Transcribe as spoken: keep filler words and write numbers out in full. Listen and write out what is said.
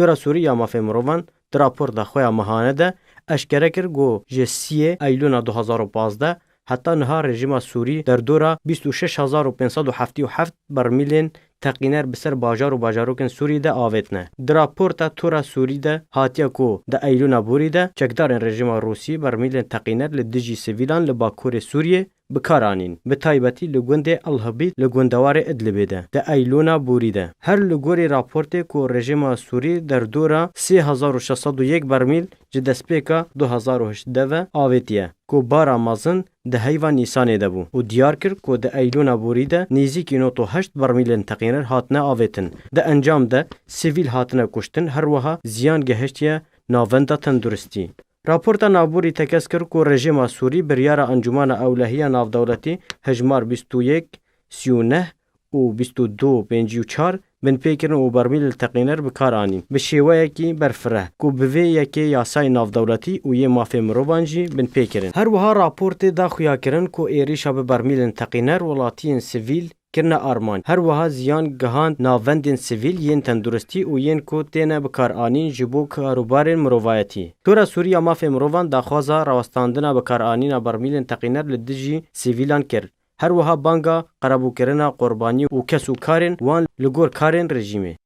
Tora Sûrî ya Mafê Mirovan di raporta xwe ya mehane de eşkere kir ku ji siyê Eylûna du hazar û pazdeh heta niha rejîma Sûrî derdora bîst û şeş hezar û pênc sed û heftê û heft bermîlên teqîner bi ser bajar û bajarokên Sûrî de avêtine. Di raporta Tora Sûrî de hatiye ku di Eylûna borî de çekdarên rejîma Rûsî bermîlên teqîner li dijî sivîlan li bakurê Sûriyê bi kar anîn, bi taybetî li gundê El Hibît li gundewarê Idlibê de, di Eylûna borî de. Her li gorî raportê ku rejîma Sûrî derdora sê hezar û şeş sed û yek bermîl ji destpêka du hezar û heştê ve avêtiye, ku bara mezin di heyva Nîsanê de bû û diyar kir ku di Eylûna borî de nêzîkî nod û heşt bermîlên teqîner hatine avêtin. Di encam de sivîl hatine kuştin, her wiha ziyan gehiştiye navenda tenduristî. Raporta navborî tekez kir ku rejîma Sûrî biryara Encûmena Ewlehiya Navdewletî hejmar bîst û yek sî û neh û bîst û du pêncî û çar binpê kirin û bermîl li teqîner bi kar anîn, bi şêweyekî berfireh, ku bi vê yekê yasayê navdewletî û yê mafê mirovan jî binpê kirin. Her wiha raportê da xuyakirin ku êrîşa bi bermîlên teqîner welatiyên sivîl kirine armanc. Her wiha ziyan gihand navendên sivîl yên tenduristî û yên ku têne bikaranîn ji bo karûbarên mirovayetî. Tora Sûrî ya Mafê Mirovan daxwaza rawestandina bikaranîna bermîlên teqîner li dijî sivîlan kir. Her wiha banga qerebûkirina qurbanî û kes û karên wan li gor karên rejîmê.